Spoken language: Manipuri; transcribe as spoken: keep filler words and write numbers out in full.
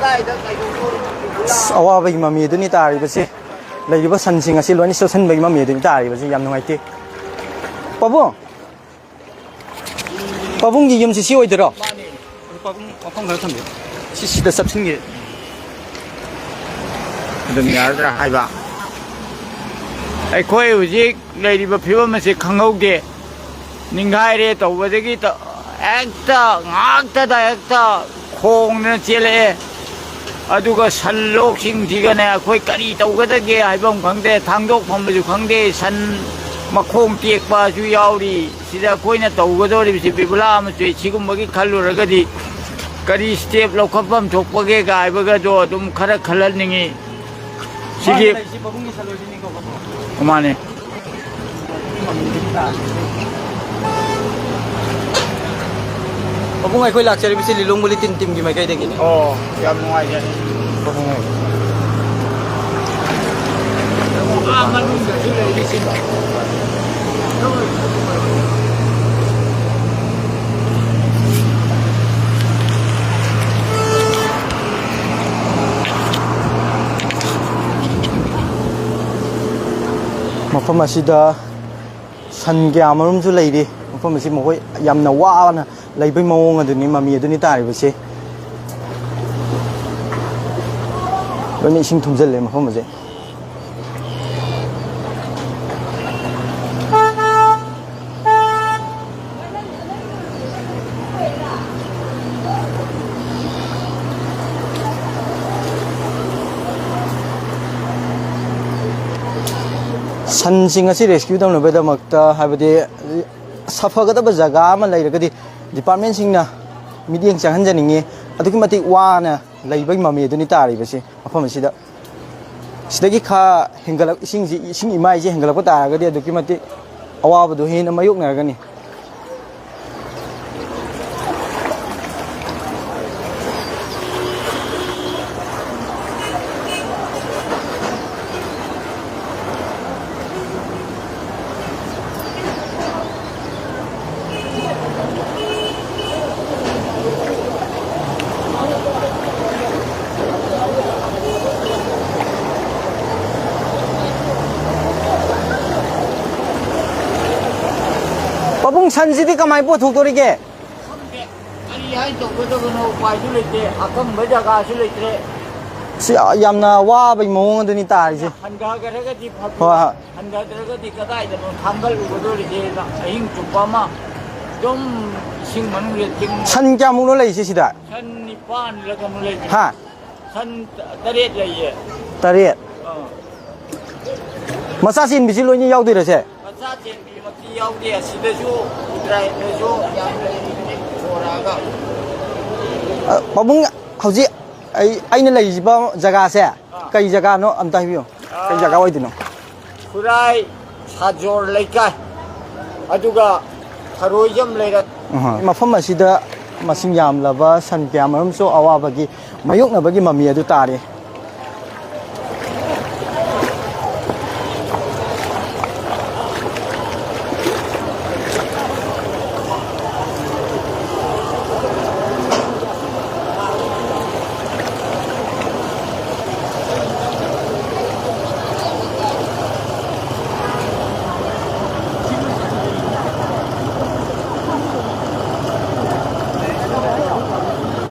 ꯑꯁ, ꯑꯋꯥꯕꯒꯤ ꯃꯃꯤ ꯑꯗꯨꯅꯤ ꯇꯥꯔꯤꯕꯁꯦ꯫ ꯂꯩꯔꯤꯕ ꯁꯟꯁꯤꯡ ꯑꯁꯤ ꯂꯣꯏꯅ ꯆꯣꯠꯁꯤꯟꯕꯒꯤ ꯃꯃꯤ ꯑꯗꯨꯅꯤ ꯇꯥꯔꯤꯕꯁꯦ꯫ ꯌꯥꯝ ꯅꯨꯡꯉꯥꯏꯇꯦ꯫ ꯄꯥꯕꯨꯡ! ꯄꯥꯕꯨꯡꯒꯤ ꯌꯨꯝꯁꯤ ꯁꯤ ꯑꯣꯏꯗꯣꯏꯔꯣ? ꯃꯥꯅꯦ꯫ ꯑꯗꯨ ꯄꯥꯕꯨꯡ ꯃꯐꯝ ꯈꯔ ꯊꯝꯕꯤꯌꯨ꯫ ꯁꯤ ꯁꯤꯗ ꯆꯞꯁꯤꯟꯒꯦ꯫ ꯑꯗꯨꯝ ꯌꯥꯔꯗ꯭ꯔꯥ ꯍꯥꯏꯕ? ꯑꯩꯈꯣꯏ ꯍꯧꯖꯤꯛ ꯂꯩꯔꯤꯕ ꯐꯤꯕꯝ ꯑꯁꯤ ꯈꯪꯍꯧꯗꯦ꯫ ꯅꯤꯡꯈꯥꯏꯔꯦ ꯇꯧꯕꯗꯒꯤ ꯇ-, ꯍꯦꯛꯇ ꯉꯥꯛꯇꯗ ꯍꯦꯛꯇ ꯈꯣꯡꯗꯅ ꯆꯦꯜꯂꯛꯑꯦ꯫ ꯑꯗꯨꯒ ꯁꯟ ꯂꯣꯛꯁꯤꯡꯁꯤꯒꯅꯦ ꯑꯩꯈꯣꯏ ꯀꯔꯤ ꯇꯧꯒꯗꯒꯦ ꯍꯥꯏꯐꯝ ꯈꯪꯗꯦ, ꯊꯥꯡꯗꯣꯛꯐꯝꯁꯨ ꯈꯪꯗꯦ, ꯁꯟ ꯃꯈꯣꯡ ꯇꯦꯛꯄꯁꯨ ꯌꯥꯎꯔꯤ꯫ ꯁꯤꯗ ꯑꯩꯈꯣꯏꯅ ꯇꯧꯒꯗꯧꯔꯤꯕꯁꯤ ꯕꯤꯕꯨꯂꯥ ꯑꯃ ꯆꯨꯏ꯫ ꯁꯤꯒꯨꯝꯕꯒꯤ ꯈꯜꯂꯨꯔꯒꯗꯤ ꯀꯔꯤ step ꯂꯧꯈꯠꯐꯝ ꯊꯣꯛꯄꯒꯦ ꯍꯥꯏꯕꯒꯗꯣ ꯑꯗꯨꯝ ꯈꯔ ꯈꯜꯍꯟꯅꯤꯡꯉꯤ꯫ ꯁꯤꯒꯤ ꯃꯥꯅ ꯂꯩꯁꯤ ꯄꯥꯕꯨꯡꯒꯤ ꯁꯟ ꯂꯣꯏꯁꯤꯅꯤꯀꯣ꯫ ꯃꯥꯅꯦ꯫ ꯄꯥꯕꯨꯡ, ꯑꯩꯈꯣꯏ ꯂꯥꯛꯆꯔꯤꯕꯁꯤ ꯂꯤꯂꯣꯡ ꯕꯨꯂꯦꯇꯤꯟ ꯇꯤꯝꯒꯤ ꯃꯥꯏꯀꯩꯗꯒꯤꯅꯤ꯫ ꯑꯣ, ꯌꯥꯝ ꯅꯨꯡꯉꯥꯏꯖꯔꯦ꯫ ꯃꯐꯝ ꯑꯁꯤꯗ ꯁꯟ ꯀꯌꯥ ꯃꯔꯨꯝꯁꯨ ꯂꯩꯔꯤ꯫ ꯃꯐꯝ ꯑꯁꯤ ꯃꯈꯣꯏ ꯌꯥꯝꯅ ꯋꯥꯅ ꯂꯩꯕꯩ ꯃꯑꯣꯡ ꯑꯗꯨꯅꯤ, ꯃꯃꯤ ꯑꯗꯨꯅꯤ ꯇꯥꯔꯤꯕꯁꯦ꯫ ꯂꯣꯏꯅ ꯏꯁꯤꯡ ꯊꯨꯝꯖꯤꯜꯂꯦ ꯃꯐꯝ ꯑꯁꯦ꯫ ꯁꯟꯁꯤꯡ ꯑꯁꯤ rescue ꯇꯧꯅꯕꯒꯤꯗꯃꯛꯇ, ꯍꯥꯏꯕꯗꯤ ꯁꯥꯐꯒꯗꯕ ꯖꯒꯥ ꯑꯃ ꯂꯩꯔꯒꯗꯤ departmentꯁꯤꯡꯅ ꯃꯤꯠꯌꯦꯡ ꯆꯪꯍꯟꯖꯅꯤꯡꯉꯤ꯫ ꯑꯗꯨꯛꯀꯤ ꯃꯇꯤꯛ ꯋꯥꯅ ꯂꯩꯕꯒꯤ ꯃꯃꯤ ꯑꯗꯨꯅꯤ ꯇꯥꯔꯤꯕꯁꯤ ꯃꯐꯝ ꯑꯁꯤꯗ꯫ ꯁꯤꯗꯒꯤ ꯈꯥ ꯍꯦꯟꯒꯠꯂꯛ-, ꯏꯁꯤꯡꯁꯤ, ꯏꯁꯤꯡ ꯏꯃꯥꯏꯁꯤ ꯍꯦꯟꯒꯠꯂꯛꯄ ꯇꯥꯔꯒꯗꯤ ꯑꯗꯨꯛꯀꯤ ꯃꯇꯤꯛ ꯑꯋꯥꯕꯗꯨ ꯍꯦꯟꯅ ꯃꯥꯌꯣꯛꯅꯔꯒꯅꯤ꯫ ꯁꯟꯁꯤꯗꯤ ꯀꯃꯥꯏꯅ ꯄꯣꯠꯊꯣꯛꯇꯣꯔꯤꯒꯦ? ꯈꯪꯗꯦ꯫ ꯀꯔꯤ ꯍꯥꯏ ꯇꯧꯒꯗꯕꯅꯣ? ꯎꯄꯥꯏꯁꯨ ꯂꯩꯇꯦ꯫ ꯑꯀꯪꯕ ꯖꯒꯥꯁꯨ ꯂꯩꯇ꯭ꯔꯦ꯫ ꯁꯤ ꯌꯥꯝꯅ ꯋꯥꯕꯒꯤ ꯃꯑꯣꯡ ꯑꯗꯨꯅꯤ ꯇꯥꯔꯤꯁꯦ꯫ ꯍꯟꯊꯈ꯭ꯔꯒꯗꯤ ꯐꯕ꯫ ꯍꯣꯏ, ꯍꯣꯏ꯫ ꯍꯟꯊꯗ꯭ꯔꯒꯗꯤ ꯀꯗꯥꯏꯗꯅꯣ ꯊꯥꯡꯒꯠꯂꯨꯒꯗꯣꯔꯤꯁꯦꯅ ꯑꯍꯤꯡ ꯆꯨꯞꯄ ꯑꯃ ꯑꯗꯨꯝ ꯏꯁꯤꯡ ꯃꯅꯨꯡꯗ ꯇꯤꯡ-, ꯁꯟ ꯀꯌꯥꯃꯨꯛꯅꯣ ꯂꯩꯔꯤꯁꯦ ꯁꯤꯗ? ꯁꯟ ꯅꯤꯄꯥꯟꯂ ꯀꯩꯅꯣ ꯂꯩꯕꯅꯤ꯫ ꯍꯥ? ꯁꯟ ꯇꯔꯦꯠ ꯂꯩꯌꯦ꯫ ꯇꯔꯦꯠ? ꯑꯥ꯫ ꯃꯆꯥ ꯆꯦꯟꯕꯤꯁꯤ ꯂꯣꯏꯅ ꯌꯥꯎꯗꯣꯏꯔꯁꯦ? ꯃꯆꯥ ꯆꯦꯟꯕꯤꯃꯛꯇꯤ ꯌꯥꯎꯗꯦ꯫ ꯑꯁꯤꯗꯁꯨ ꯇ꯭ꯔꯥꯏꯕꯇꯁꯨ ꯌꯥꯝ ꯂꯩꯔꯤꯕꯅꯤ ꯄꯨꯊꯣꯔꯛꯑꯒ꯫ ꯑ, ꯄꯥꯕꯨꯡ, ꯍꯧꯖꯤꯛ ꯑꯩ, ꯑꯩꯅ ꯂꯩꯔꯤꯕ ꯖꯒꯥꯁꯦ ꯑꯥ꯫ ꯀꯩ ꯖꯒꯥꯅꯣ ꯑꯝꯇ ꯍꯥꯏꯕꯤꯌꯨ? ꯀꯩ ꯖꯒꯥ ꯑꯣꯏꯗꯣꯏꯅꯣ? ꯈꯨꯔꯥꯏ ꯁꯥꯖꯣꯔ ꯂꯩꯀꯥꯏ, ꯑꯗꯨꯒ ꯊꯔꯣꯏꯖꯝ ꯂꯩꯔꯛ꯫ ꯎꯝ, ꯃꯐꯝ ꯑꯁꯤꯗ ꯃꯁꯤꯡ ꯌꯥꯝꯂꯕ ꯁꯟ ꯀꯌꯥꯃꯔꯨꯝꯁꯨ ꯑꯋꯥꯕꯒꯤ ꯃꯥꯌꯣꯛꯅꯕꯒꯤ ꯃꯃꯤ ꯑꯗꯨ ꯇꯥꯔꯤ꯫